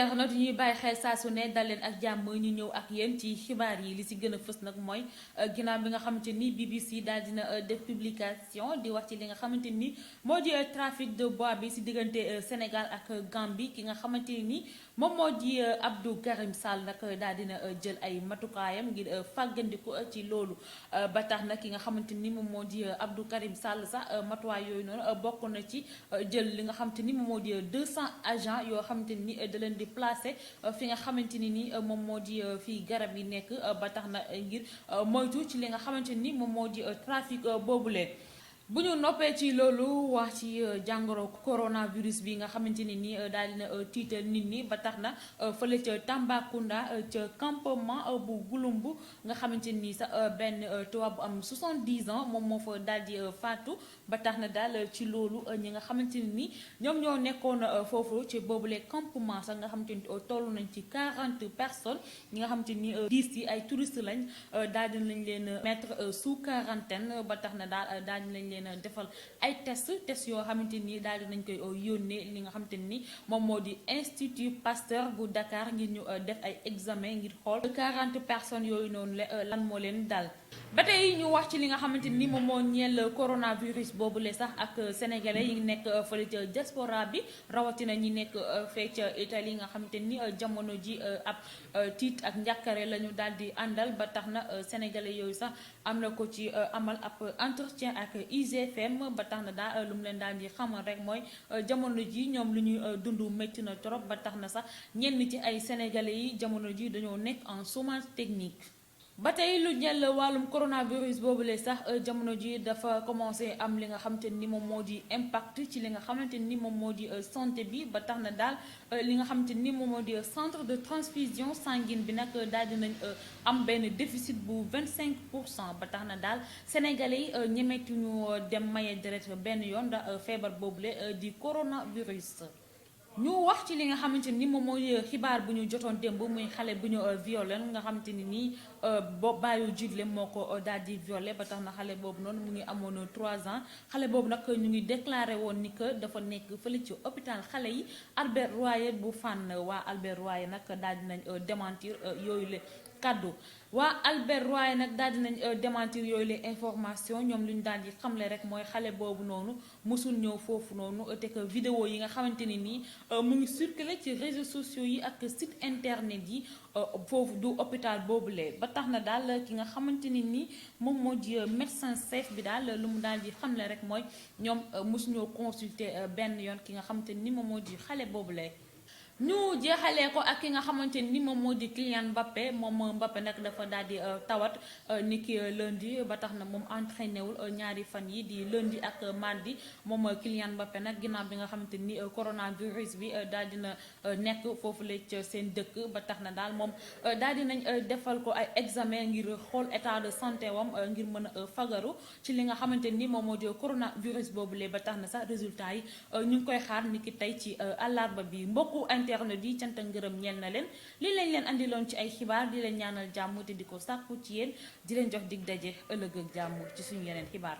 internet ñuy bàyyi xel saa su ne dal leen ak jàmm ñu ñëw ak yéen ci xibaar yi li si gën a fës nag mooy ginnaaw bi nga xamante ni BBC daal dina def publication di wax ci li nga xamante ni moo di trafic de bois bi si diggante Sénégal ak Gambie ki nga xamante ni moom moo di Abdou Karim Sall nag daal dina jël ay matukaayam ngir fàggandiku ci loolu ba tax nag ki nga xamante ni moom moo di Abdou Karim Sall sax matuwaay yooyu noonu bokk na ci jël li nga xamante ni moom moo di 200 agents yoo xamante ni da leen di placé fi nga xamante ni moom moo di fii garab yi nekk ba tax na ngir moytu ci li nga xamante ni moom moo di trafic boobule. bu ñu noppee ci loolu wax ci jàngoro coronavirus bi nga xamante ni nii daal dina tiital nit ñi ba tax na fële ca Tambacounda ca campement bu Gouloumbou nga xamante ni sax benn tubaab bu am 70 ans moom moo fa daal di faatu ba tax na daal ci loolu ñi nga xamante ni ñoom ñoo nekkoon foofu ci boobule campement sax nga xamante ni toll nañ ci 40 personnes ñi nga xamante ni 10 yi ay touristes lañ daal di nañ leen mettre sous quarantaine ba tax na daal di nañ leen defal ay test yoo xamante ni daal di nañ koy yónnee li nga xamante ni moom moo di Institut Pasteur bu Dakar ngir ñu def ay examen ngir xool 40 personnes yooyu noonu lan moo leen dal. ba tey ñu wax ci li nga xamante ni moom moo ñeel coronavirus boobule sax ak sénégalais yi nekk fële ca diaspora bi rawatina ñi nekk fee ca Italie nga xamante ni jamono ji ab tiit ak njàkkare la ñu daal di àndal ba tax na sénégalais yooyu sax am na ko ci amal ab entretien ak IGFM ba tax na daal lu mu leen daal di xamal rek mooy jamono ji ñoom lu ñuy dund métti na trop ba tax na sax ñenn ci ay sénégalais yi jamono ji dañoo nekk en chômage technique. ba tey lu ñel wàllum coronavirus boobule sax jamono ji dafa commencé am li nga xamante ni moom moo di impact ci li nga xamante ni moom moo di santé bi ba tax na daal li nga xamante ni moom moo di centre de transfusion sanguine bi nag daal dinañ am benn déficit bu 25% ba tax na daal sénégalais yi ñemetuñu dem maye deret benn yoon ndax feebar boobule di coronavirus. ñu wax ci li nga xamante ni moom mooy xibaar bu ñu jotoon démb muy xale bu ñu violé nga xamante ni nii baayu jigle moo ko daal di violé ba tax na xale boobu noonu mu ngi amoon 3 ans xale boobu nag ñu ngi déclaré woon ni que dafa nekk fële ci hôpital xale yi Albert Royer bu Fann waa Albert Royer nag daal dinañ démentir yooyu la kàddu waa Albert Royer nag daal dinañ démentir yooyu les informations ñoom lu ñu daal di xamle rek mooy xale boobu noonu mosul ñëw foofu noonu te que vidéo yi nga xamante ni nii mu ngi circulé ci réseaux sociaux yi ak site internet yi foofu du hôpital boobule ba tax na daal ki nga xamante ni nii moom moo di médecin chef bi daal lu mu daal di xamle rek mooy ñoom mosuñoo consulter benn yoon ki nga xamante ni moom moo di xale boobule. ñu jeexalee ko ak ki nga xamante ni moom moo di Kylian Mbappé moom Mbappé nag dafa daal di tawat ni ki lundi ba tax na moom entraîné wul ñaari fan yi di lundi ak mardi moom Kylian Mbappé nag ginnaaw bi nga xamante ni coronavirus bi daal dina nekk foofu la ca seen dëkk ba tax na daal moom daal dinañ defal ko ay examen ngir xool état de santé wam ngir mën a fagaru ci li nga xamante ni moom moo di coronavirus boobule ba tax na sax résultat yi ñu ngi koy xaar ni ki tey ci àllarba bi mbokku internet yi cant ak ngërëm ñeel na leen lii lañ leen andiloon ci ay xibaar di leen ñaanal jàmm te di ko sàkku ci yéen di leen jox dig daje ëllëg ak jàmm ci suñu yeneen xibaar.